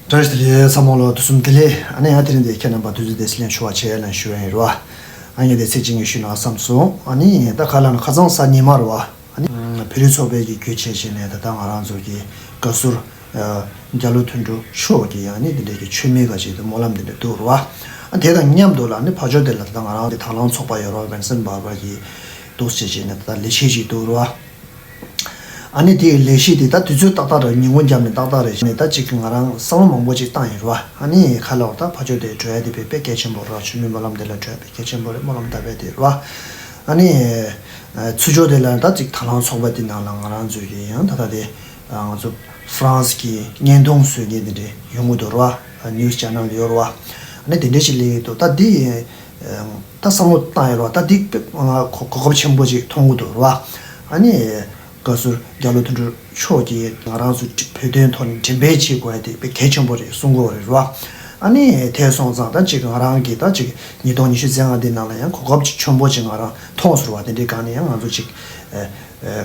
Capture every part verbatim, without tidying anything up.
བཀྲ་ཤིས་བདེ་ལེགས། ཚང་མ་ལ་དུས་གསུམ་བདེ་ལེགས། ཨ་ནི་ཡང་དེ་རིང་འདི་ཁྱེད་རྣམ་པ་དུས་ཚོད་འདི་ལེན་ཞུ་བ་བྱས་ལ་ཞུ་ཡ་ཡིན་རོ། ཨ་ནི་དེ་ཚེ་གཅིག་ངས་ཞུས་ན་བསམ་སོང་། ཨ་ནི་ད་ག་ལ་ན་ཁ་སང་གཟའ་ཉི་མ་རོ། ཨ་ནི་བོད་རིགས་ཚོགས་པའི་གི་གུས་བྱས་བྱས་ནས་ད་ལྟ་ང་རང་ཚོ་གི་བཀའ་ཟུར་རྒྱ་ལོ་དོན་གྲུབ་མཆོག་གི་ཡང་ནི་འདི་འདྲའི་གི་མཆོད་མེ་ག་ཅིག་ཏུ་སྨོན་ལམ་འདི་འདྲ་འདུག་རོ། ཨ་དེ་དང་མཉམ་དུ་ལ་ནི་ཕ་ཇོ་དེ་ལ་ད་ལྟ་ང་རང་དེ་དང་བླངས་ཚོགས་པ་ཡོད་རོ། བན་སན་བར་བར་གི་འདུག་བྱས་བྱས་ནས་ད་ལྟ་ལས་བྱེད་ཅིག་འདུག་རོ། ཨ་ནི་དེའི་ལས་གཞི་དེ་ད་དུས་ཚོད་ཏག་ཏག་རེད། ཉིན་གུང་རྒྱབ་ནས་ཏག་ཏག་རེད་ནས་ད་ཅིག་ང་རང་བསམ་བློ་མང་པོ་ཅིག་བཏང་ཡིན་རོ། ཨ་ནི་ཁ་ལོ་ད་ཕ་ཇོ་དེ་འགྲོ་ཡ་དེ་དཔེ་དཔེ་གལ་ཆེན་པོ་རོ། མཆོད་མེ་སྨོན་ལམ་དེ་ལ་འགྲོ་ཡ་དཔེ་གལ་ཆེན་པོ་རེད། སྨོན་ལམ་བཏབ་པ་དེ་རོ། ཨ་ནི་ཚུར་ཕྱོགས་དེ་ལ་ད་ཅིག་དང་བླངས་ཚོགས་པ་དེ་ནང་ལ་ང་རང་ཚོའི་གི་ཡང་ད་ལྟ་དེ་ང་ཚོ་ཧྥ་རན་སི་གི་བརྙན་ཐུང་བཟོ་མཁན་དེ་འདྲ་ཡོང་གི་འདུག་རོ། ནིའུ་སི་ཅེ་ནལ་ཡོད་རོ། ཨ་ནི་དེ་འདྲ་ཞིག་ལས་ཡོད་འདུག་ད་དེ་ད་བསམ་བློ་བཏང་ཡོད་རོ། ད་འདི་དཔེ་ང་གོ་གོ་སྐབས་ཆེན་པོ་ཅིག་མཐོང་གི་འདུག་རོ། ཨ་ནི་བཀའ་ཟུར་རྒྱ་ལོ་དོན་གྲུབ་མཆོག་གིས་ང་རང་ཚོ་བོད་དོན་ཐོག་ནས་འགྲེམས་སྤེལ་བྱེད་དགོས་ཡ་དེ་དཔེ་གལ་ཆེན་པོ་རེད་གསུང་གི་ཡོད་རེད་རོ། ཨ་ནི་དེ་སོང་ཙང་ད་ཅིག་ང་རང་གིས་ད་ཅིག་ཉིས་སྟོང་ཉི་ཤུ་རྩ་ལྔ་འདི་ནང་ལ་ཡང་གོ་སྐབས་ཅིག་ཆེན་པོ་ཅིག་ང་རང་མཐོང་ཟེར་བ་དེ་འདྲའི་སྒང་ནས་ཡང་ང་ཚོ་ཅིག་ཨ་ཨ་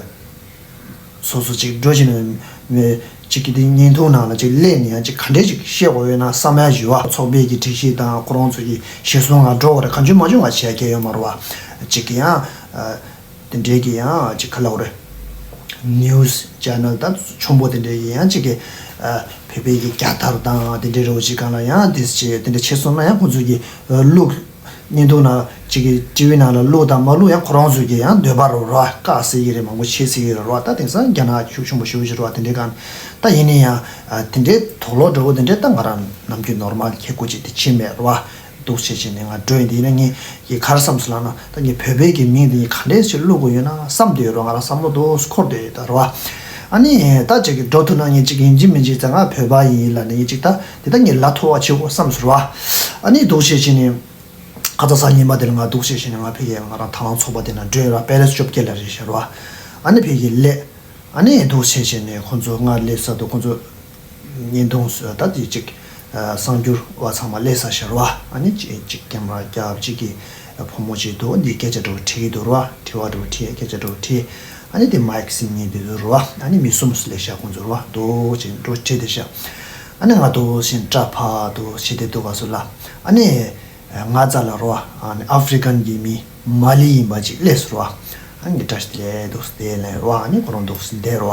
སོ་སོ་ཅིག་འགྲོ་བཞིན་པའི་ཅིག་གི་དེ་བརྙན་ཐུང་ནང་ལ་ཅིག་སླེབས་ནས་ཡང་ཅིག་ག་འདྲས་ཅིག་བཤད་དགོས་ཡོད་ན་བསམ་ཡ་ཞུ་བ། ཚོགས་པའི་གི་སྒྲིག་གཞི་དང་ཁོ་རང་ཚོ་གི་གཞི་བཟུང་ང་འགྲོ་བ་རེད། གང་བྱུང་མ་བྱུང་ང་བྱེད་ཡ་གལ་ཡོད་མ་རེད་བ། ཅིག་གི་ཡང་ཨ་དེ་འདྲས་ཀྱི་ཡང་ཅིག་ག་ལབ་དགོས་རེད། ནིའུ་སི་ཅེ་ནལ་དང་ཆེན་པོ་དེ་འདྲས་ཀྱི་ཡང་ཅིག་གི་ཨ་བོད་པའི་གི་རྒྱལ་དར་དང་དེ་འདྲས་རོ་ཅིག་སྒང་ལ་ཡང་དེ་ཅིག་དེ་འདྲས་བྱས་སོང་ན་ཡང་ཁོང་ཚོ་གི་ཨ་བླུག་བརྙན་ཐུང་ནང་གཅིག་གི་ཊི་ཝི་ནང་ལ་བླུགས་དང་མ་བླུགས་ཡང་ཁོ་རང་ཚོའི་གི་ཡང་འདོད་པ་རེད་རོ། བཀག་སྲིད་ཀྱི་རེད། མང་པོ་བྱེད་སྲིད་ཀྱི་རེད་རོ། ད་དེང་སང་རྒྱ་ནག་ཤུགས་ཆེན་པོ་ཞེ་པོ་ཅིག་རེད་བ། དེ་འདྲའི་སྒང་ད་ཡིན་ན་ཡང་ཨ་དེ་འདྲའི་དོགས་སློང་འདྲ་བོ་དེ་འདྲའི་ད་ང་རང་ནམ་རྒྱུན་ནོར་མལ་ཁྱེད་སྐུ་མཁྱེན་དེ་ཕྱིན་མེད་རོ། འདུག་བྱས་བྱས་ནས་ང་འགྲོ་ཡིན་དེ་ཡིན་ན་ངས་ཡི་གར་བསམ་སོང་ལབ་ན་ད་ངས་བོད་པའི་གི་མིང་དེ་ངས་ག་འདྲས་ཞིག་བླུག་དགོས་ཡོད་ན་བསམ་བསྡད་ཡོད་རོ། ང་རང་བསམ་བློ་འདུག་འཁོར་བསྡད་ཡོད་ད་རོ། ཨ་ནི་ད་ཅིག་གི་འགྲོ་ཐུབ་ན་ངས་ཅིག་ཡིན་གཅིག་མིན་གཅིག་ད་ང་བོད་པ་ཡིན་ལབ་ནས་ངས་ཅིག་ད་དེ་ད་ངས་ལབ་ཐུབ་པ་བྱེད་དགོས་བསམ་སོང་རོ། ཨ་ནི་འདུག་བྱས་བྱས་ནས། ཁ་ཚ་ས་ཉི་མ་དེར་ང་འདུག་བྱས་བྱས་ནས་ང་ཕ་གིར་ང་རང་དང་བླངས་ཚོགས་པ་དེ་ན་འགྲོ་ཡོད་ར། པེ་རེ་སི་བཅོ་བརྒྱད་ལ་རེད་ཤག་རོ། ཨ་ནི་ཕ་གིར་སླེབས། ཨ་ནི་འདུག་བྱས་བྱས་ནས་ཁོང་ཚོ་ང་སླེབས་ས་དུ་ཁོང་ཚོ་བརྙན་ཐུང་བཟོས་ད་དེ་ཅིག་ཨ་གསར་འགྱུར་བ་ཚང་མ་སླེབས་ས་ཤག་རོ། ཨ་ནི་ཅིག་ཅིག་ཀེམ་ར་རྒྱབ། ཅིག་གི་བུ་མོ་ཅིག་འདུག་འདི་སྐད་ཆ་འདྲ་བོ་དྲིས་ཀྱི་འདུག་རོ། དྲི་བ་འདྲ་བོ་དྲིས། སྐད་ཆ་འདྲ་བོ་དྲིས། ཨ་ནི་དེ་མའིག་ཟིན་ཉན་དེ་འདུག་རོ། ཨ་ནི་མི་གསུམ་སླེབས་ཤག་ཁོང་ཚོ་རོ། འདུག་ཅིག་འདྲ་བོ་དྲིས་བསྡད་ཤག་ཨ་ནི་ང་འདུག་བྱས་སྐྲ་ཕར་འདུག་བྱས་ཏེ་འདུག་ག་སོ་ལ། ཨ་ནི། ང་རྩ་ལ་རོ། ཨ་ནི་ཨ་ཧྥི་རི་ཀན་གྱི་མི་མ་ལི་ཡིན་པ་ཅིག་སླེབས་སོང་རོ། ཨ་ནི་བཀྲ་ཤིས་བདེ་ལེགས་འདུག་སེ་དེ་ལན་རོ། ཨ་ནི་ཁོ་རང་འདུག་སེ་བསྡད་རོ།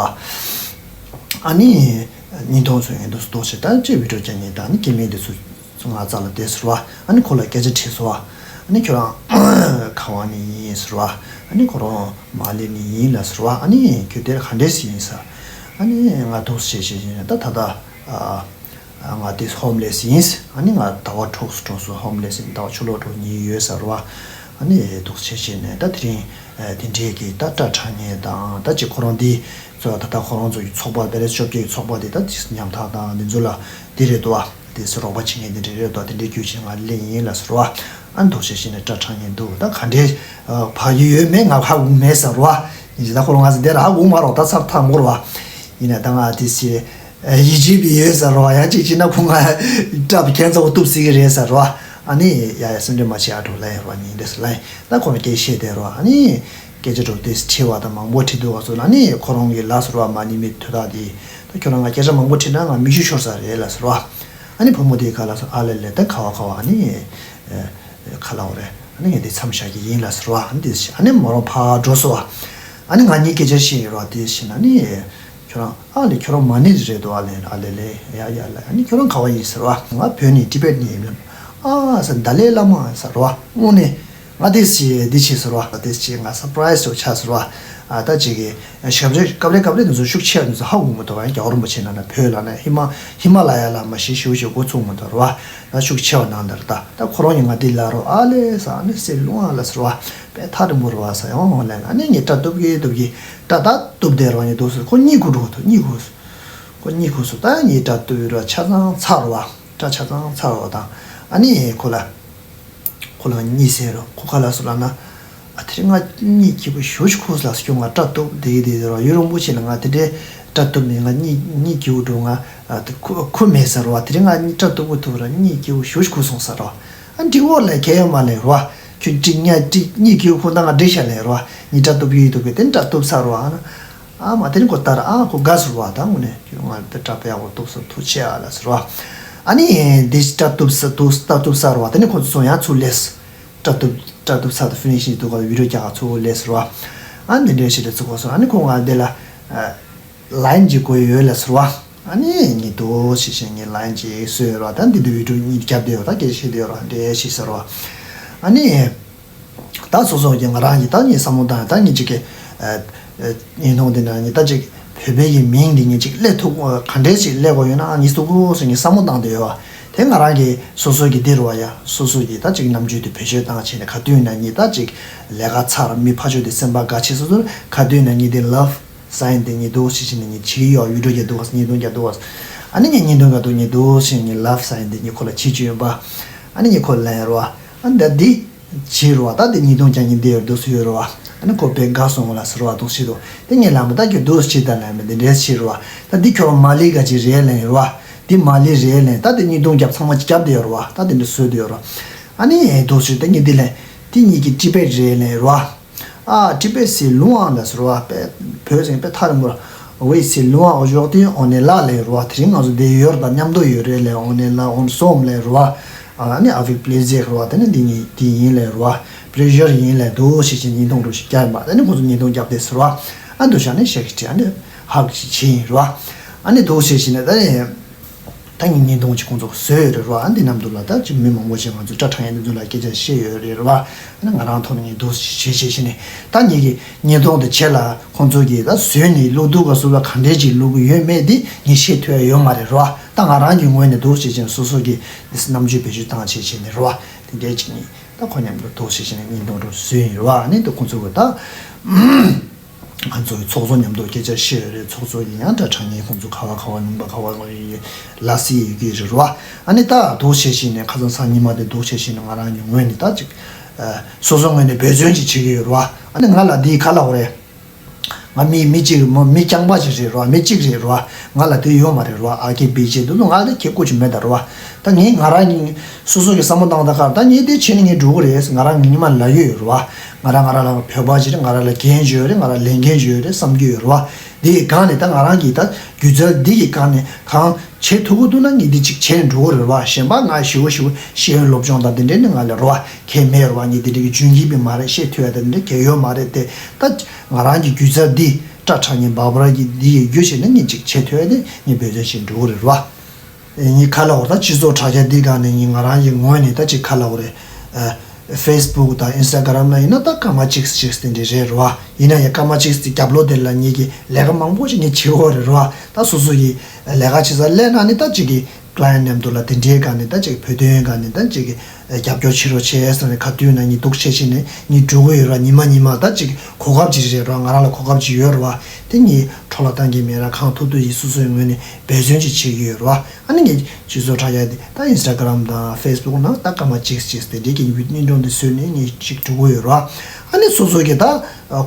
ཨ་ནི་བརྙན་ཐུང་ཚོ་ཡང་འདུག་སེ་འདུག་བྱས་ད་ཅིག་བི་ཌིའོ་རྒྱག་མཁན་དང་ཨ་ནི་སྐྱེ་དམན་དེ་ཚོ་ང་རྩ་ལ་བསྡད་སོང་རོ། ཨ་ནི་ཁོ་ལ་སྐད་ཆ་དྲིས་སོང་། ཨ་ནི་ཁྱོད་རང་ག་བ་ནས་ཡིན་ཟེར་རོ། ཨ་ནི་ཁོ་རང་མ་ལི་ནས་ཡིན་ལབ་སོང་རོ། ཨ་ནི་ཁྱོད་དེར་ག་འདྲས་སེ་ཡིན་ཟེར། ཨ་ནི་ང་འདུག་སེ་བྱས་བྱས་ད་ད་ད། ང་དེ་ཧོམ་ལེ་སི་ཡིན། ཨ་ནི་ང་ཟླ་བ་དྲུག་ཙམ་དྲུག་ཙམ་ཧོམ་ལེ་སི་ཡིན། ཟླ་བ་ཕྱི་ལོགས་དྲུག་གཉིས་ཡོད་ཟེར་བ། ཨ་ནི་འདུག་བྱས་བྱས་ནས་ད་དེ་རིང་དེ་འདྲས་ཀྱི་ད་སྐྲ་འཁྲབ་མཁན་དང་ད་ཅིག་ཁོ་རང་འདི་ཚོ་ད་ལྟ་ཁོ་རང་ཚོ་གི་ཚོགས་པ་པེ་རེ་སི་བཅོ་བརྒྱད་ཀྱི་ཚོགས་པ་དེ་ད་ཅིག་ཉམ་ཐག་དང་འདི་ཚོ་ལ་འདི་རེད་འདུག་བ། དེ་སུ་རོགས་པ་བྱེད་མཁན་དེ་འདྲས་རེད་འདུག་དེ་འདྲས་རྒྱུ་ཆེ་ང་སླེབས་ཡིན་ལ་ཟེར་བ། ཨ་ནི་འདུག་བྱས་བྱས་ནས་སྐྲ་འཁྲབ་མཁན་འདུག་ད་ག་འདྲས་བག་ཡོད་མེད་ང་ཧ་གོ་མེད་ཟེར་བ། ཡིན་ད་ཁོ་རང་ང་ཚོ་འདིར་ཧ་གོ་མ་རོགས་ད་ཚར་ཐག་མོ་རོ་བ། ཡིན་ན་ད་ང་དེ་སི། ཡིད་ཆེས་པའི་ཡོད་ཟེར་རོ། ཡང་གཅིག་བྱས་ན་ཁོ་ང་སྐྲ་བོ་ཁྱད་མཚར་པོ་གཏུབ་སྲིད་ཀྱི་རེད་ཟེར་རོ། ཨ་ནི་ཡ་ཡ་སེམས་ཁྲལ་མ་བྱེད་ཨ་འགྲོ་ལ་ཡ་རོ་ཉིན་དེ་སུ་ལ་ཡིན་ད་ཁོ་ང་སྐད་བཤད་དེ་རོ། ཨ་ནི་སྐད་ཆ་འགྲོ་དེ་སི་ཁྲི་བ་དང་མང་པོ་ཁྲི་འདུག་བ་ཚོ་ལ་ཨ་ནི་ཁོ་རང་གི་ལ་ཟེར་རོ་མ་ནི་མི་ཐུ་དག་དེ་ད་ཁྱོད་རང་ང་སྐད་ཆ་མང་པོ་ཁྲིད་ན་ང་མིག་ཆུ་ཤོར་ས་རེད་ལ་ཟེར་རོ། ཨ་ནི་བུ་མོ་དེ་ག་ལ་སོ་ཨ་ལེ་ལེ་ད་ཁ་བ་ཁ་བ་ཨ་ནི་ཁ་ལ་བ་རེད། ཨ་ནི་ངས་དེ་མཚམས་བཞག་གི་ཡིན་ལ་ཟེར་རོ། ཨ་ནི་དེ་ཨ་ནི་མོ་རང་ཕར་འགྲོ་སོ། ཨ་ནི་ང་གཉིས་སྐད་ཆ་བཤད་ཡོད་རོ་དེ་བཤད་ན་ནི། ཁྱོད་རང་ཨ་ལེ་ཁྱོད་རང་མ་ཎི་རེད་འདུག་ཨ་ལེ་ཨ་ལེ་ལེ་ཡ་ཡ་ལེ་ཨ་ནི་ཁྱོད་རང་ག་བ་ཡིན་ཟེར་བ། ང་བོད་ནས་ཊི་བེཊ་ནས་ཡིན་ལབ། ཨ་ཟེར་ད་ལེ་བླ་མ་ཟེར་བ་དངོས་གནས། ང་དེ་སི་འདི་བྱས་ཟེར་བ་དེ་སི་ང་སར་པ་རའི་སི་འདྲ་བོ་ཆགས་ཟེར་བ། ཨ་ད་ཅིག་གི་ཞབས་རེ་སྐབས་རེ་སྐབས་རེ་དེ་ཚོ་ཤུགས་ཆེ་བ་དེ་ཚོ་ཧ་གོ་མི་ཐུབ་པ་ཡང་རྒྱལ་བ་རིན་པོ་ཆེ་ནང་ན་བོད་ལ་ན་ཧི་མ་ཧི་མ་ལ་ཡ་ལ་མ་ཤི་ཤི་བོ་ཞིག་འགོ་ཚུགས་མི་ཐུབ་རེད་བ། ད་ཤུགས་ཆེ་བ་ནང་ལྟར་ད་ད་ཁོ་རང་ཡིན་ང་དེ་ལ་རོ་ཨ་ལེ་ས་ཨ་ནི་སེ་ལུང་ཨ་ལ་ཟེར་བ། པས་ཐག་རིང་པོ་རེད་བ་ས་ཡང་ཧོ་ལན་ཨ་ནི་ངས་སྐྲ་གཏུབ་གི་གཏུབ་གི་སྐྲ་ད་གཏུབ་བསྡད་རོགས་ཉིད་འདུག་ཟེར་ཁོ་གཉིད་ཁུག་འགྲོ་ཐུབ་གཉིད་ཁུག་སོང་། ཁོ་གཉིད་ཁུག་སོང་ད་ངས་སྐྲ་གཏུབ་ཡོད་ར་ཆ་ཚང་ཚར་བ་སྐྲ་ཆ་ཚང་ཚར་བ་དང་ཨ་ནི་ཁོ་ལ། ཁོ་ལ་གཉིད་སད་རོ། ཁོ་ག་ལ་སོང་ལབ་ན། ཨ་དེ་རིང་ང་གཉིད་སྐྱིད་པོ་ཞེ་པོ་ཅིག་ཁུག་སོང་ལ་སོ་ཁྱོད་ང་སྐྲ་གཏུབ་བསྡད་ཀྱི་བསྡད་རོ། ཡུན་རིང་པོ་ཞིག་ལ་ང་དེ་འདྲའི་སྐྲ་གཏུབ་ནས་ང་གཉིད་གཉིད་སྐྱིད་པོ་འགྲོ་ང་ཨ་དེ་ཁུ་ཁུ་མེད་ཟེར་རོ། དེ་རིང་ང་གཉིད་སྐྲ་གཏུབ་གི་ཐུབ་ར་གཉིད་སྐྱིད་པོ་ཞེ་པོ་ཅིག་ཁུག་སོང་ཟེར་རོ། ཨ་འགྲིག་འོ་ལ་གལ་ཡོད་མ་ལེ་རོ། ཁྱོད་འགྲིག་ཉ་འགྲིག་གཉིད་སྐྱིད་པོ་ཁུག་ད་ང་འགྲིག་ཤ་ལེ་རོ། གཉིད་སྐྲ་གཏུབ་ཡོད་གཏུབ་གི་དེ་སྐྲ་གཏུབ་ཚར་རོ། ཨ་ན། ཨ་མ་དེ་ནི་ཁོ་ལྟར་ཨ་ཁོ་དགའ་ཟེར་བ། ད་དངོས་གནས་ཁྱོད་ང་དེ་སྐྲ་དཔེ་ཡག་པོ་གཏུབ་སོང་། ཐུགས་རྗེ་ཆེ་ཨ་ལ་ཟེར་བ། ཨ་ནི་འདི་སྐྲ་གཏུབ་ས་གཏུབ་སྐྲ་གཏུབ་ས་རེད་བ། དེ་ནི་ཁོ་ཚོ་ཚོ་ཡང་ཚུར་སླེབས། སྐྲ་གཏུབ་སྐྲ་གཏུབ་ས་དང་ཕི་ནི་ཤིང་དུ་ག་བི་ཌི་ཡོ་རྒྱག་ག་ཚུར་སླེབས་ཟེར་བ། ཨ་འདི་འདྲའི་ཞིག་ལ་ཚུར་གོ་སོང་། ཨ་ནི་ཁོ་ང་འདི་ལ་ལའིན་ཅིག་དགོས་ཡོད་ལ་ཟེར་བ། ཨ་ནི་ངས་འདུག་ཞེས་བྱས་ངས་ལའིན་ཅིག་བཟོས་ཡོད་རེད་བ། ད་འདི་དུ་བི་ཌི་ཡོ་གཉིས་བརྒྱབ་བསྡད་ཡོད། ད་སྐད་ཆ་བཤད་བསྡད་ཡོད་རེད་བ། འདྲ་ཞིག་ཟེར་བ། ཨ་ནི། ད་སོ་སོ་གི་ང་རང་གི་ད་ངའི་བསམ་བློ་བཏང་ཡ། ད་ངའི་གཅིག་གི་ཨ་ཨ་བརྙན་ཐུང་འདི་ནང་ངས་ད་ཅིག་བོད་པའི་གི་མིང་འདི་ངས་ཅིག་སླེབས་ཐུབ་ག་འདྲས་ཅིག་སླེབས་དགོས་ཡོད་ན་ཨ་ངས་ཐུབ་དགོས་ཟེར་ངས་བསམ་བློ་བཏང་བསྡད་ཡོད་བ། དེ་ང་རང་གི་སོ་སོ་གི་འདི་རུ་བ་ཡ། སོ་སོ་གི་ད་ཅིག་རྣམ་དཔྱོད་དེ་བེད་སྤྱོད་བཏང་བྱས་ནས་ག་དུས་ན་ངས་ད་ཅིག་ལས་ཀ་ཚར་མི་ཕར་ཕྱོགས་དེ་སེམས་པ་དགའ་བྱེད་སོ་སོར་ག་དུས་ན་ངས་དེ་ལབ་སའིན་དེ་ངས་འདུག་ཞེས་བྱས་ནས་ངས་བྱེད་ཀྱི་ཡོད། བི་ཌི་ཡོ་རྒྱག་འདུག་བ། བརྙན་ཐུང་རྒྱག་འདུག་བ། ཨ་ནི་ངས་བརྙན་ཐུང་ག་འདུག་ངས་འདུག་ཞེས་ངས་ལབ་སའིན་དེ་ངས་ཁོ་ལ་བྱེད་ཀྱི་ཡོད་པ། ཨ་ནི་ངས་ཁོ་ལ་ལན་རུ་བ། ཨ་ནི་ད་འདི། བྱེད་རུ་བ། ད་དེ་ཉིས་སྟོང་བརྒྱ་ཉིན་དེ་ཡོད་འདུག་སུ་ཡོད་རུ་བ། ཨ་ནི་ཁོ་དཔེ་དགའ་སོང་བ་ལ་ཟེར་བ་འདུག་ཞེས་དོ། དེ་ངས་ལམ་ད་ཁྱོད་འདུག་ཞེས་ད་ལམ་དེ་འདྲས་བྱེད་རུ་བ། ད་འདི་ཁྱོད་མ་ལི་ག་ཅིག་རེད་ལན་ཡོད་རུ་བ། འདི་མ་ལི་རེད་ལན། ད་དེ་ཉིས་སྟོང་བརྒྱ་ཚང་མ་ཅིག་བརྒྱབ་དེ་ཡོད་རུ་བ། ད་དེ་འདྲ་བཟོས་དེ་ཡོད་རུ་བ། ཨ་ནི་འདུག་ཞེས་ད་ངས་འདི་ལན། དེ་གཉིས་ཀྱི་ཏི་པེ་རེད་ལན་ཡོད་རུ་བ། ཨ་ཏི་པེ་སི་ལུང་ཨང་ལ་ཟེར་བ། དཔེ་བོད་ཟེར་དཔེ་ཐག་རིང་པོ་ར། ཝེ་སི་ལུང་ཨང་འོ་ཞོག་དེ་ཨོ་ནེ་ལ་ལས་རུ་བ། དེ་རིང་ང་ཚོ་འདི་ཡོད་ར། ད་མཉམ་དུ་ཡོད་རེད་ལས་ཨོ་ནེ་ལ་ཨོན་སོམ་ལས་རུ་བ། ཨ་ནི་ཨ་ཕི་པི་ལེ་ཟེར་རུ་བ། དེ་ནི་འདི་ཉིད་འདི་ཡིན་ལས་རུ་བ། པི་ལེ་ཞར་ཡིན་ལས་འདུག་ཞེས་བྱས་ཉིས་སྟོང་དྲུག་ཞིག་བརྒྱབ་པ། དེ་ནི་ཁོ་ཚོ་ཉིས་སྟོང་བརྒྱབ་དེ་ཟེར་བ། ཨ་འདུག་ཤ་ནི་ཤ་ཁི་ཁྲི་ཨ་ནི་ཧ་གི་ཞིག་བྱས་ཡིན་རུ་བ། ཨ་ནི་འདུག་ཞེས་བྱས་ནས་ད་ནི། ད་ངས་བརྙན་ཐུང་ཅིག་ཁོང་ཚོ་བཟོས་ཡོད་རེད་རོ། ཨ་འདི་ནམ་དུ་ལ་ད་ཅིག་མི་མང་པོ་ཞིག་ང་ཚོའི་སྐྲ་འཁྲབ་མཁན་འདི་ཚོ་ལ་སྐད་ཆ་བཤད་ཡོད་རེད་རོ། ཨ་ནི་ང་རང་ཐོག་ནས་ངས་འདུག་བྱེད་བྱེད་བྱེད་ནས་ད་ངེད་ཀྱི་བརྙན་ཐུང་དེ་བྱེད་ལ་ཁོང་ཚོ་གིས་ད་བཟོས་ནས་བླུག་འདུག་ག་སུ་ལ་ག་འདྲས་ཅིག་བླུག་གི་ཡོད་མེད་འདི་ངས་ཤེས་ཐུབ་ཡ་ཡོད་མ་རེད་རོ། ད་ང་རང་གི་ངོས་ནས་འདུག་བྱེད་བྱེད་ནས་སོ་སོ་གི་རྣམ་དཔྱོད་བེད་སྤྱོད་བཏང་བྱེད་བྱེད་ནས་རོ། དེ་འདྲས་ཅིག་ནས་ད་ཁོ་མཉམ་དུ་འདུག་བྱེད་བྱེད་ནས་བརྙན་ཐུང་རུ་བཟོས་ཡིན་རོ། ཨ་ནི་ད་ཁོང་ཚོ་གི་ད། ང་ཚོའི་ཚོགས་གཙོ་མཉམ་དུ་སྐད་ཆ་བཤད་ཡོད་རེད། ཚོགས་གཙོ་ཡིན་ཡང་འདྲ་དྲང་ངེས་ཁོང་ཚོ་ག་བ་ག་བ་ལུང་པ་ག་བ་ལ་སི་ཡི་གེ་རེད་རོ། ཨ་ནི་ད་འདུག་བྱེད་བཞིན་ནས་ཁ་སང་སང་ཉི་མ་དེ་འདུག་བྱེད་བཞིན་ནས་ང་རང་གི་ངོས་ནས་ད་ཅིག་སོ་སོ་ངོས་ནས་འབད་བརྩོན་ཅིག་བྱེད་ཀྱི་ཡོད་རོ། ཨ་ནི་ང་ལ་འདི་ག་ལ་འོ་རེད། ང་མི་མི་གཅིག་མི་མི་རྐྱང་པ་ཅིག་རེད་རོ། མི་གཅིག་རེད་རོ། ང་ལ་དེ་ཡོད་མ་རེད་རོ། ཨ་ཁེ་བི་ཅེ་དེ་ཚོ་ང་ལ་ཁེ་ཀོ་ཅིག་མེད་ད་རོ། ད་ངས་ང་རང་གི་སོ་སོ་གི་བསམ་བློ་བཏང་ད་གར་ད་ངས་དེ་བྱས་ནས་ངས་འགྲོ་གི་རེད། ང་རང་གི་ཉི་མ་ལ་ཡོད་ཡོད་རོ། ང་རང་ང་རང་ལ་བོད་པ་ཅིག་རེད། ང་རང་ལ་འགན་ཅིག་ཡོད་རེད། ང་རང་ལས་འགན་ཅིག་ཡོད་རེད་བསམ་གྱི་ཡོད་རོ། དེ་ཡི་སྒང་ནས་ད་ང་རང་གི་ད་སྒྱུ་རྩལ་འདི་ཡི་སྒང་ནས་གང་བྱེད་ཐུབ་ཀྱི་འདུག་ན་ངས་འདི་ཅིག་བྱས་ནས་འགྲོ་གི་རེད་རོ། གཞན་པ་ང་ཞི་བོ་ཞི་བོ་ཤེས་ཡོན་སློབ་སྦྱོང་དང་དེ་འདྲས་ནི་ང་ལ་རོ་ཁེ་མེད་རོ། ངས་དེ་འདྲས་ཀྱི་འཇོན་གྱི་པའི་མ་རེད། ཤེས་ཐུབ་ཡ་དེ་འདྲས་གལ་ཡོད་མ་རེད་དེ། ད་ང་རང་གི་སྒྱུ་རྩལ་འདི་སྐྲ་འཁྲབ་མཁན་བྷ་བྷ་ར་གི་འདི་ཡི་རྒྱུ་བྱས་ནས་ངས་ཅིག་བྱེད་ཐུབ་ཡ་དེ་ངས་འབད་བརྩོན་བྱས་འགྲོ་གི་རེད་རོ། ངས་ག་ལབ་དགོས་རེད། ད་སྤྱི་ཚོགས་དྲ་རྒྱ་འདི་སྒང་ནས་ངས་ང་རང་གི་ངོས་ནས་ད་ཅིག་ག་ལབ་དགོས་རེད། ཨ། ཕེ་སི་བུག་དང་ཨིན་སི་ཊ་གྷ་རམ་ལ་ཡིན་ན་ད་སྐར་མ་གཅིག་གཅིག་དེ་འདྲས་རེད་རོ། ཡིན་ན་ཡང་སྐར་མ་གཅིག་གཅིག་རྒྱབ་ལོགས་དེ་ལ་ངེད་ཀྱི་ལས་ཀ་མང་པོ་ཞིག་ངས་བྱེད་ཀྱི་ཡོད་རེད་རོ། ད་སོ་སོ་ཡི་ལས་ཀ་བྱེད་ས་སླེབས་ན་ནི་ད་ཅིག་གི་ཀ་ལ་ཡན་མཉམ་དུ་ལ་དེ་འདྲའི་སྒང་ནས་ད་ཅིག་བོད་དོན་སྒང་ནས་ད་ཅིག་གི་རྒྱབ་སྐྱོར་བྱེད་རོགས་བྱས་ཟེར་ནས་ག་དུས་ན་ངས་འདུག་བྱས་བྱས་ནས་ངས་འགྲོ་གི་ཡོད་ར། ཉི་མ་ཉི་མ་ད་ཅིག་གོ་སྐབས་ཅིག་རེད་རོ། ང་རང་ལ་གོ་སྐབས་ཅིག་ཡོད་རོ། དེ་ངས་འཕྲོ་བརླག་བཏང་གི་མེད་ར། གང་ཐུབ་ཐུབ་ཡིན་སོ་སོའི་ངོས་ནས་འབད་བརྩོན་ཅིག་བྱེད་ཀྱི་ཡོད་རོ། ཨ་ནི་ངས་སྤྱི་ཚོགས་དྲ་རྒྱ་དེ་ད་ཨིན་སི་ཊ་གྷ་རམ་དང་ཕེ་སི་བུག་ནང་ད་སྐར་མ་གཅིག་གཅིག་དེ་འདྲའི་གི་བརྙན་ཐུང་དེ་བཟོས་ནས་ངས་ཅིག་འགྲོ་གི་ཡོད་རོ། ཨ་ནི་སོ་སོ་གི་ད་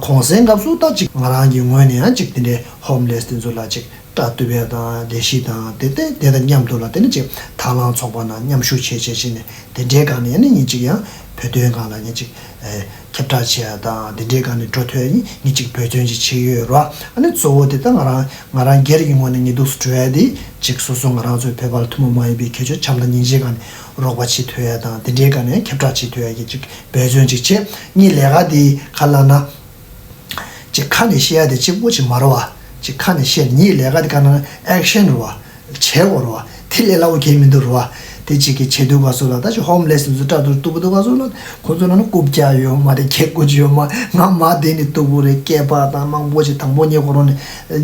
གུང་སེང་སྐབས་སུ་ད་ཅིག་ང་རང་གི་ངོས་ནས་ཡང་ཅིག་དེ་འདྲའི་ཧོམ་ལེ་སི་དེ་ཚོ་ལ་ཅིག་སྐྲ་གཏུབ་ཡ་དང་ལས་གཞི་དང་དེ་དེ་དེ་དང་མཉམ་དུ་ལ་དེ་ནི་ཅིག་དང་བླངས་ཚོགས་པ་ནང་མཉམ་ཞུགས་བྱས་བྱས་བྱས་ནས་དེ་འདྲའི་སྒང་ནས་ཡང་ནི་ངས་ཅིག་ཡང་བོད་དོན་སྒང་ལ་ངས་ཅིག་ཨེ། ཁྱབ་བསྒྲགས་བྱེད་ཡ་དང་དེ་འདྲའི་སྒང་ནས་འགྲོ་ཐུབ་ཡ་ནི་ངས་ཅིག་འབད་བརྩོན་ཅིག་བྱེད་ཀྱི་ཡོད་རོ། ཨ་ནི་གཙོ་བོ་དེ་ད་ང་རང་ང་རང་སྒེར་གྱི་ངོས་ནས་ངས་འདུག་སེ་འགྲོ་ཡ་དེ་ཅིག་སོ་སོ་ང་རང་ཚོའི་བོད་པ་ལ་ཐུན་མོང་མ་ཡིན་པའི་གལ་ཆེ་བྱམས་དང་སྙིང་རྗེའི་སྒང་ནས་རོགས་པ་བྱེད་ཐུབ་ཡ་དང་དེ་འདྲའི་སྒང་ནས་ཁྱབ་བསྒྲགས་བྱེད་ཐུབ་ཡ་གི་ཅིག་འབད་བརྩོན་ཅིག་བྱེད། ངའི་ལས་ཀ་དེ་ག་ལབ་ན། ཅིག་ཁ་ནས་བཤད་ཡ་དེ་གཅིག་པོ་ཅིག་མ་རེད་བ། ཅིག་ཁ་ནས་བཤད་ངའི་ལས་ཀ་དེ་ག་ལབ་ན་ཨེག་ཤན་རེད་བ། བྱེད་དགོས་རེད་བ། དེ་ལས་སླ་བོ་གང་ཡང་མི་འདུག་རེད་བ། དེ་གཅིག་གི་བྱེད་དུས་སྐབས་སུ་ལ་ད་ཅིག་ཧོམ་ལེ་སི་དེ་ཚོ་སྐྲ་གཏུབ་གཏུབ་པའི་སྐབས་སུ་ལ་ཁོ་ཚོ་ལ་ནི་རྐུབ་བཀྱག་ཡོད་མ་རེད། ཁེ་ཀོ་ཅིག་ཡོད་མ། ང་མ་བསྡད་ནས་གཏུབ་དགོས་རེད། སྐེད་པ་དང་མང་པོ་ཅིག་དང་པོ་ཉལ་ཁོ་རང་ནས་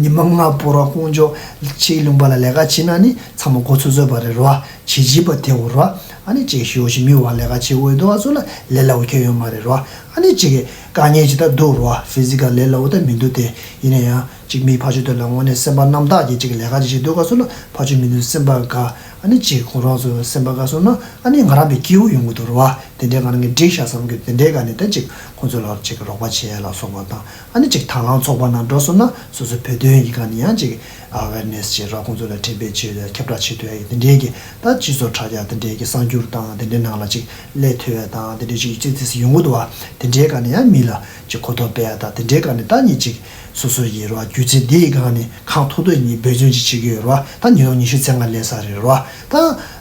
ཉི་མ་ལྔ་པོ་ར་ཁོང་ཚོ་ཕྱིའི་ལུང་པ་ལ་ལས་ཀ་བྱེད་ན་ནི་ཚང་མ་མགོ་ཚོད་ཚོད་པ་རེད་རེད་བ། བྱེད་བྱེད་པ་དེ་འོ་རེད་བ། ཨ་ནི་ཅིག་ཞེ་པོ་ཅིག་མི་བ་ལས་ཀ་བྱེད་འོས་འདུག་བ་ཚོ་ལ་ལས་སླ་བོ་གང་ཡང་ཡོད་མ་རེད་རེད་བ། ཨ་ནི་ཅིག་གི་དཀའ་ངལ་ཅིག་ད་འདུག་རེད་བ། ཕི་ཟི་ཀལ་ལས་སླ་བོ་ད་མི་འདུག་སྟེ། ཡིན་ན་ཡང་ཅིག་མི་ཕར་ཕྱོགས་དེ་ལ་དངོས་གནས་སེམས་པ་རྣམ་དག་གིས་ཅིག་ལས་ཀ་ཅིག་བྱེད་འདུག་ག་སོང་ན་ཕར་ཕྱོགས་མི་འདུག་སེམས་པ་དགའ། ཨ་ནི་ཅིག་ཁོ་རང་ཚོ་སེམས་པ་དགའ་སོང་ན་ཨ་ནི་ང་རང་པའི་སྐྱིད་པོ་ཡོང་གི་འདུག་རེད་བ། དེ་འདྲའི་ང་རང་གི་འགྲིག་ཤག་བསམ་གི་དེ་འདྲའི་སྒང་ནས་ད་ཅིག་ཁོང་ཚོ་ལ་ཅིག་རོགས་པ་བྱེད་ཡ་ལ་སོགས་པ་དང་ཨ་ནི་ཅིག་དང་བླངས་ཚོགས་པ་ནང་འགྲོ་སོང་ན་སོ་སོའི་བོད་དོན་གྱི་སྒང་ནས་ཡང་ཅིག་ཨ་ཝེར་ནེ་སི་བྱེད་རོགས། ཁོང་ཚོ་ལ་འགྲེམས་སྤེལ་བྱེད་ཁྱབ་བསྒྲགས་བྱེད་ཐུབ་ཡ་གི་དེ་འདྲའི་གི་ད་སྤྱི་ཚོགས་དྲ་རྒྱ་དེ་འདྲའི་གི་གསར་འགྱུར། འགྱུར་དང་དེ་འདྲའི་ནང་ལ་ཅིག་སླེབས་ཐུབ་ཡ་དང་དེ་འདྲའི་ཅིག་ཅིག་དེ་ཡོང་གི་འདུག་བ། དེ་འདྲའི་སྒང་ནས་ཡང་མི་ལ་ཅིག་གོ་རྟོགས་སྤེལ་ཡ་དང་དེ་འདྲའི་སྒང་ནས་ད་ངས་ཅིག་སོ་སོ་ཡི་རོ་བ་རྒྱུ་མཚན་འདི་ཡི་སྒང་ནས་གང་ཐུབ་ཐུབ་ངས་འབད་བརྩོན་ཅིག་བྱེད་ཀྱི་ཡོད་རོ་བ། ད་ཉིས་སྟོང་ཉི་ཤུ་རྩ་ལྔ་སླེབས་ཚར་རེད་རོ་བ། ད་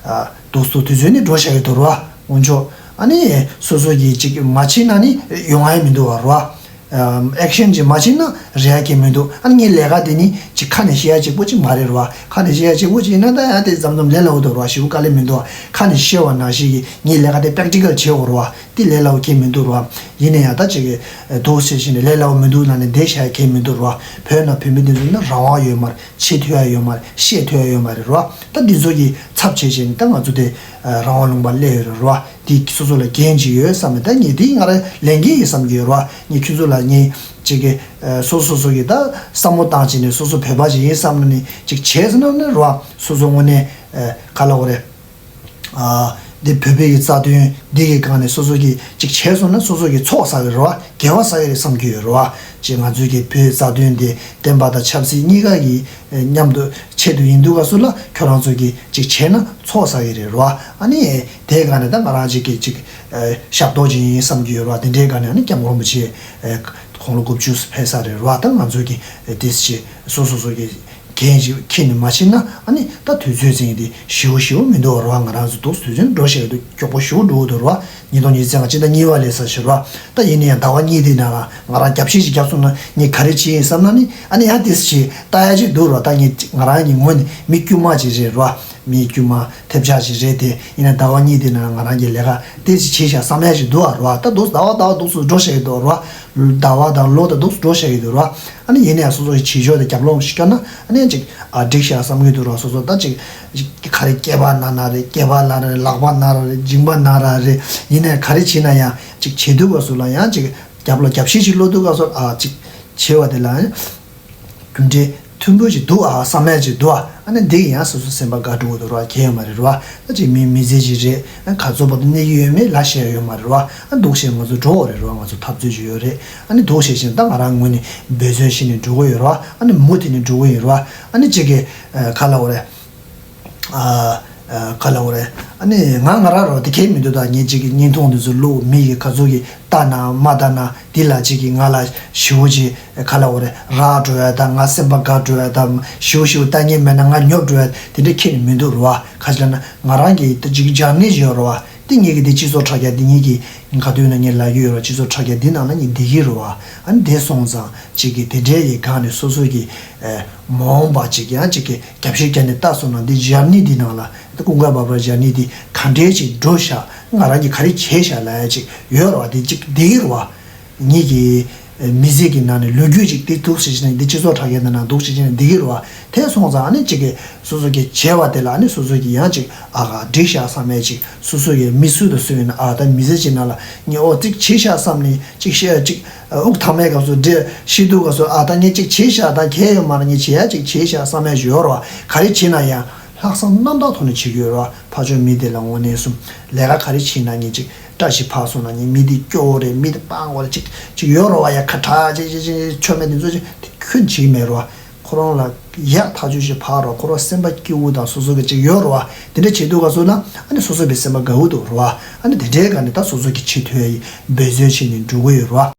ཨ་འདུག་སེ་དུས་ཚོད་ནི་འགྲོ་བཞག་གི་འདུག་རོ་བ། འོན་ཀྱང་ཨ་ནི་སོ་སོ་གིས་ཅིག་མ་བྱས་ན་ནི་ཡོང་ཡ་མི་འདུག་བ་རོ་བ། ཨེག་ཤན་ཅིག་མ་བྱས་ན་རེད་ཡ་གི་མི་འདུག་ཨ་ནི་ངའི་ལས་ཀ་དེ་ནི་ཅིག་ཁ་ནས་བཤད་ཡ་གཅིག་པོ་ཅིག་མ་རེད་རོ་བ། ཁ་ནས་བཤད་ཡ་གཅིག་པོ་ཅིག་ཡིན་ན་ད་ཡང་དེ་མཚམས་མཚམས་ལས་སླ་བོ་འདུག་རོ་བ། ཞེ་པོ་དཀའ་ལས་མི་འདུག་བ། ཁ་ནས་བཤད་པ་ནང་བཞིན་གྱི་ངའི་ལས་ཀ་དེ་པེག་ཊི་ཀལ་བྱེད་དགོས་རོ་བ། དེ་ལས་སླ་བོ་གང་ཡང་མི་འདུག་རོ་བ། ཡིན་ན་ཡང་ད་ཅིག་གི་འདུག་སེ་བྱས་ནས་ལས་སླ་བོ་མི་འདུག་ལབ་ནས་བསྡད་བཞག་ཡ་གང་ཡང་མི་འདུག་རོ་བ། བོད་ནང་བོད་མི་དེ་ཚོ་ནི་རང་དབང་ཡོད་མ་རེད། བྱེད་ཐུབ་ཡ་ཡོད་མ་རེད། བཤད་ཐུབ་ཡ་ཡོད་མ་རེད་རོ་བ། ད་འདི་ཚོ་གི་ཚབ་བྱས་བྱས་ནས་ད་ང་ཚོ་དེ་རང་དབང་ལུང་པ་སླེབས་ཡོད་རེད་རོ་བ། དེ་སོ་སོ་ལ་འགན་ཅིག་ཡོད་བསམ་ནས་ད་ངས་དེ་ང་རང་ལས་འགན་ཡིན་བསམ་གྱི་ཡོད་རོ་བ། ངས་ཁྱོད་ཚོ་ལ་ངས་ཅིག་གི་སོ་སོ་སོ་གི་ད་བསམ་བློ་བཏང་བྱས་ནས་སོ་སོ་བོད་པ་ཅིག་ཡིན་བསམ་ནས་ཅིག་བྱས་ཟིན་ན་ནི་རོ་བ། སོ་སོ་དངོས་གནས་ག་ལབ་དགོས་རེད། ཨ་འདི་བོད་པའི་གི་རྩ་དོན་འདི་གི་སྒང་ནས་སོ་སོ་གིས་ཅིག་བྱས་སོང་ན་སོ་སོ་གི་ཚོགས་བསགས་གི་རེད་བ། དགེ་བ་བསགས་གི་རེད་བསམ་གྱི་ཡོད་རེད་བ། ཅིག་ང་ཚོའི་གི་བོད་རྩ་དོན་འདི་བསྟན་པ་དང་ཆབ་སྲིད་གཉིས་ཀ་གི་མཉམ་དུ་ཆེད་དུ་ཡིན་དུས་སྐབས་སུ་ལ་ཁྱོད་རང་ཚོ་གིས་ཅིག་བྱས་ན་ཚོགས་བསགས་གི་རེད་རེད་བ། ཨ་ནི་དེའི་སྒང་ནས་ད་ང་རང་ཅིག་གི་ཅིག་ཞབས་ཏོག་ཅིག་ཡིན་བསམ་གྱི་ཡོད་རེད་བ། དེ་འདྲའི་སྒང་ནས་ཨ་ནི་སྐྱབས་མགོན་རིན་པོ་ཆེ་དགུང་ལོ་དགུ་བཅུ་ཕེབས་ས་རེད་རེད་བ། ད་ང་ཚོ་གི་དེ་ཅིག་སོ་སོ་སོ་གི་འགན་ཞིག་འཁྱེར་ནས་མ་ཕྱིན་ན་ཨ་ནི་ད་དུས་ཚོད་ཟིན་དེ་ཞེ་པོ་ཞེ་པོ་མི་འདུག་རོ་བ། ང་རང་ཚོ་འདུག་དུས་ཚོད་འགྲོ་ཤེས་འདུག་མགྱོགས་པོ་ཞེ་པོ་འགྲོ་འདུག་རོ་བ། ཉིས་སྟོང་ཉི་ཤུ་རྩ་ལྔ་སྤྱི་ཟླ་གཉིས་པ་སླེབས་ས་ཞིག་རོ་བ། ད་ཡིན་ན་ཡང་ཟླ་བ་གཉིས་དེ་ནང་ལ་ང་རང་རྒྱབ་བཤིག་ཅིག་བརྒྱབ་སོང་ན་ངས་ག་རེ་བྱེད་ཡིན་བསམ་ན་ནི་ཨ་ནི་ཡང་དེ་ཞིག་ལྟ་ཡ་ཅིག་འདུག་རོ། ད་ངས་ང་རང་གི་ངོས་ནས་མི་དཀྱུས་མ་ཅིག་རེད་རོ་བ། མི་དཀྱུས་མ་ཐེབས་ཆག་ཅིག་རེད་དེ། ཡིན་ན་ཟླ་བ་གཉིས་དེ་ནང་ལ་ང་རང་གི་ལས་ཀ་དེ་ཞིག་བྱེད་ཤག་བསམ་ཡ་ཞིག་འདུག་ཨ་རོ་བ། ད་འདུག་ཟླ་བ་ཟླ་བ་འདུག་སུ་འགྲོ་ཤེས་འདུག་རོ་བ། ཟླ་བ་དང་ལོ་དང་འདུག་སུ་འགྲོ་ཤེས་ཀྱི་འདུག་རོ་བ། ཨ་ནི་ཡིན་ན་ཡང་སོ་སོ་ཡི་བྱེད་ཕྱོགས་དེ་རྒྱབ་ལོག་ཞིག་བསྐྱོན་ན་ཨ་ནི་ཅིག་ཨ་འགྲིག་ཤག་བསམ་གྱི་འདུག་རོ། སོ་སོ་ད་ཅིག་ཅིག་ག་རེ་སྐེད་པ་ན་ན་རེད། སྐེད་པ་ན་ན་རེད། ལག་པ་ན་ན་རེད། མཇིང་པ་ན་ན་རེད། ཡིན་ན་ཡང་ག་རེ་བྱེད་ན་ཡང་ཅིག་བྱེད་དུས་སྐབས་སུ་ལ་ཡང་ཅིག་རྒྱབ་ལ་རྒྱབ་བཤིག་ཅིག་སློག་དུས་སྐབས་སུ་ཨ་ཅིག་བྱེད་པ་དེ་ལ་རྒྱུ་འབྲས་མཐུན་པོ་ཅིག་འདུག་ཨ་བསམ་ཡ་ཅིག་འདུག་ཨ། ཨ་ནི་འདི་ཡིན་ཡང་སོ་སོ་སེམས་པ་དགའ་འགྲོ་གི་འདུག་རོ་བ། གལ་ཡོད་མ་རེད་རོ་བ། ཨ་ཅིག་མི་མི་ཚེ་ཅིག་རེད། ཨ་ག་ཚོད་བར་དུ་གནས་ཀྱི་ཡོད་མེད་ལ་བཤད་ཡོད་མ་རེད་རོ་བ། ཨ་འདུག་བྱས་ང་ཚོ་འགྲོ་བ་རེད་རོ་བ། ང་ཚོ་འཐབ་རྩོད་ཅིག་ཡོད་རེད། ཨ་ནི་འདུག་བྱས་ཤིང་ད་ང་རང་ངོས་ནས་འབད་བརྩོན་བྱས་ནས་འགྲོ་གི་ཡོད་རོ་བ། ཨ་ནི་མུ་མཐུད་ནས་འགྲོ་གི་ཡོད་རོ་བ། ཨ་ནི་ཅིག་གི་ཨ་ག་ལབ་དགོས་རེད། ཨ་ཨ་ག་ལབ་དགོས་རེད། ཨ་ནི་ང་ང་རང་རོ་དེ་གལ་མི་འདུག་ད་ངས་ཅིག་གི་བརྙན་ཐུང་འདི་ཚོ་བླུག་མི་གི་ག་ཚོད་ཀྱི་ལྟ་ན་མ་ལྟ་ན་འདི་ལ་ཅིག་གི་ང་ལ་ཞེ་པོ་ཅིག་ག་ལབ་དགོས་རེད། རག་འགྲོ་ཡ་དང་ང་སེམས་པ་དགའ་འགྲོ་ཡ་དང་ཞེ་པོ་ཞེ་པོ་ལྟ་མཁན་མེད་ན་ང་ཉོབ་འགྲོ་ཡ་དེ་འདྲ་ཁྱེད་ནི་མི་འདུག་རོ་བ། ག་ཅི་ལབ་ན་ང་རང་གི་ད་ཅིག་སྦྱར་ནི་ཞིག་ཡོད་རོ་བ། དེ་ངེད་ཀྱི་དེ་སྤྱི་ཚོགས་དྲ་རྒྱ་འདི་ངེད་ཀྱི་ག་དུས་ན་ངས་ལབ་ཀྱི་ཡོད་རོ། སྤྱི་ཚོགས་དྲ་རྒྱ་འདི་ནང་ན་ངས་འདི་གི་རོ་བ། ཨ་ནི་དེ་སོང་ཙང་ཅིག་གི་དེ་འདྲའི་གི་སྒང་ནས་སོ་སོ་གི་མ་འོངས་པ་ཅིག་ཡང་ཅིག་གི་རྒྱབ་བཤིག་བརྒྱབ་ནས་ལྟ་སོང་ན་འདི་སྦྱར་ནི་འདི་ནང་ལ་ད་ཀུན་དགའ་བྷ་བྷ་ར་སྦྱར་ནི་འདི་ག་འདྲའི་ཅིག་འགྲོ་ཤག་ང་རང་གིས་ག་རེ་བྱས་ཤག་ལབ་ཡ་ཅིག་ཡོད་རེད་བ། འདི་ཅིག་འདི་གི་རེད་བ། ངེད་ཀྱི་མི་ཚེ་གི་ནང་ནས་ལོ་རྒྱུས་ཅིག་འདི་འདུག་ཟེར་ནས་འདི་སྤྱི་ཚོགས་དྲ་རྒྱ་འདི་ནང་འདུག་ཟེར་ནས་འདི་གི་རེད་བ། དེ་སོང་ཙང་ཨ་ནི་ཅིག་གི་སོ་སོ་གི་བྱས་པ་དེ་ལ་ཨ་ནི་སོ་སོ་གི་ཡང་ཅིག་ཨ་ག་འགྲིག་ཤག་བསམ་ཡ་ཅིག་སོ་སོ་གི་མི་སུ་དང་སུ་ཡིན་ན་ཨ་ད་མི་ཚེ་ཅིག་ནང་ལ་ངས་ཨོ་ཅིག་བྱས་ཤག་བསམ་ནས་ཅིག་བཤད་ཅིག་དབུགས་ཐང་མའི་སྐབས་སུ་འདྲེ་ཤི་དུས་སྐབས་སུ་ཨ་ད་ངས་ཅིག་བྱས་ཤག་ད་གལ་ཡོད་མ་རེད། ངས་བྱས་ཡ་ཅིག་བྱས་ཤག་བསམ་ཡ་ཅིག་ཡོད་རེད་བ། ག་རེ་བྱས་ན་ཡང་ལྷག་བསམ་རྣམ་དག་ཐོག་ནས་བྱེད་ཀྱི་ཡོད་རེད་བ། ཕར་ཕྱོགས་མི་དེ་ལ་དངོས་གནས་སུ་ལས་ཀ་ག་རེ་བྱས་ན་ངས་ཅིག་བཀྲ་ཤིས་ཕར་སོང་ན་ངས་མི་དེ་སྐྱོ་བོ་རེད། མི་དེ་སྤང་བོ་རེད། ཅིག་ཅིག་ཡོད་རེད་བ། ཡ་ཁ་གྲག་ཅིག་ཅིག་ཅིག་ཆོ་མེད་དེ་ཚོ་ཅིག་དེ་ཁྱོན་བྱེད་ཀྱི་མེད་རེད་བ། ཁོ་རང་ལ་ཡག་ཐག་ཆོད་ཅིག་ཕར་རོ། ཁོ་རང་སེམས་པ་སྐྱིད་པོ་དང་སོ་སོ་གི་ཅིག་ཡོད་རེད་བ། དེ་འདྲ་བྱེད་དུས་སྐབས་སུ་ན་ཨ་ནི་སོ་སོ་བའི་སེམས་པ་དགའ་བོ་འདུག་རེད་བ། ཨ་ནི་དེ་འདྲའི་སྒང་ནས་ད་སོ་སོ་གི་བྱེད་ཐུབ་ཡ་ཡི་འབད་བརྩོན་བྱས་ནས་འགྲོ་གི་ཡོད་རེད་བ།